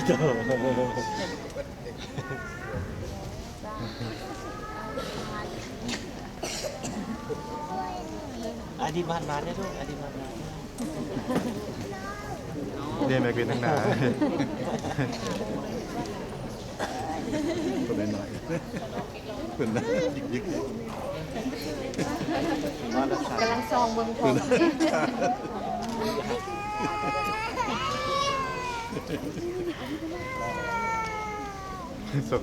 ອະດີດຜ່ານມາເດີລູກ ອະດີດຜ່ານມາເດີ. ເດ້ແມ່ກວິນທາງໜ້າ ຕົວນ້ອຍໆ ເພິ່ນນະ ຍິກໆ ກຳລັງສ່ອງເບິ່ງພໍ່ ສົມ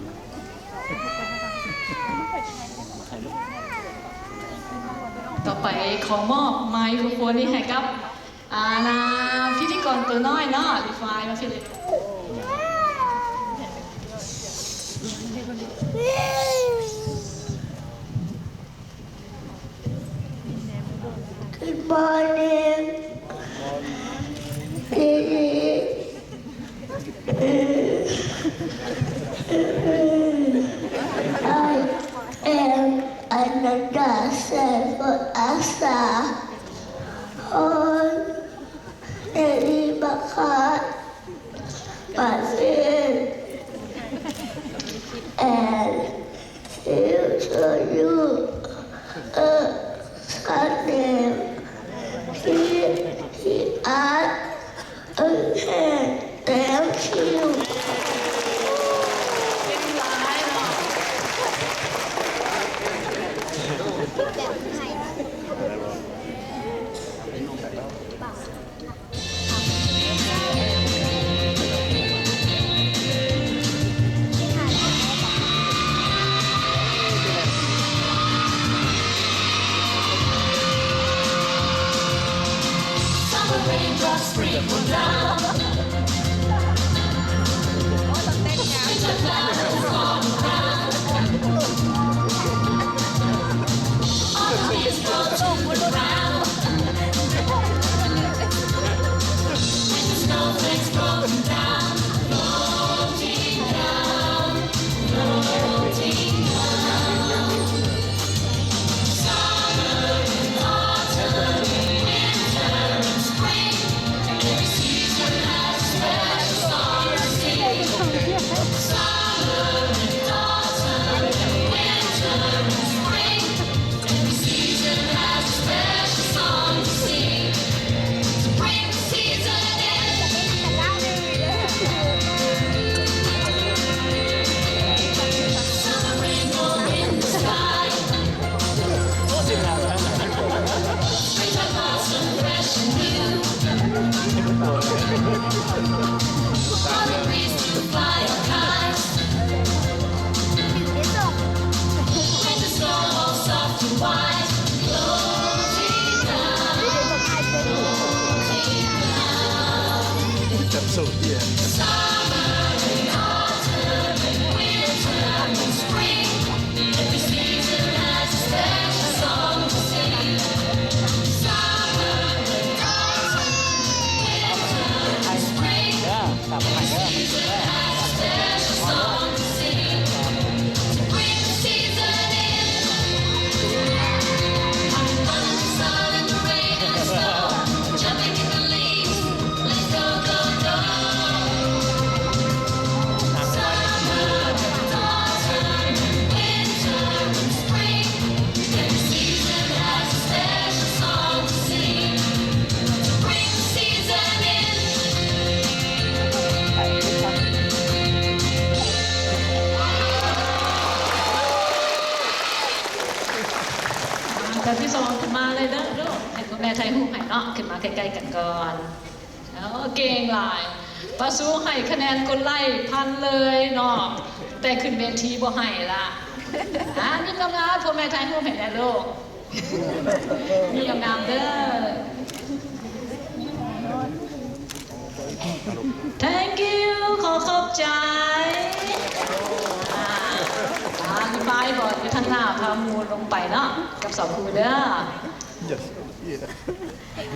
ຕໍ່ໄປຂໍມອບໄມໂຄຣໂຟນນີ້ໃຫ້ກັບ ອ່າ ນາພິທີກອນຕົວນ້ອຍເນາະ ລີຟາຍ ມາພີ້ເລີຍ. Good morning. I am Ananda Saiful Asa. Hon Neri Bakar Basil and Future You a Sunday P T R. Okay, thank you. ແຖວທີສອງຂຶ້ນມາເລີຍເດີລູກ ໃຫ້ພໍ່ແມ່ຖ່າຍຮູບໃຫ້ເນາະ ຂຶ້ນມາໃກ້ໆກັນກ່ອນ. ໂອ້ ເກັ່ງຫຼາຍ ປາຊູໃຫ້ຄະແນນກົດໄລ້ພັນເລີຍເນາະ ແຕ່ຂຶ້ນເວທີບໍ່ໃຫ້ລະ. ອ່າ ຍິ້ມງາມໆ ພໍ່ແມ່ຖ່າຍຮູບໃຫ້ແດ່ລູກ ຍິ້ມງາມໆເດີ. Thank you ຂໍຂອບໃຈ. ອ່າ ອ່າ ມີປ້າຍບອກຢູ່ທາງໜ້າ ພາໝູ່ລົງໄປເນາະ ກັບສອງຄູ່ເດີ.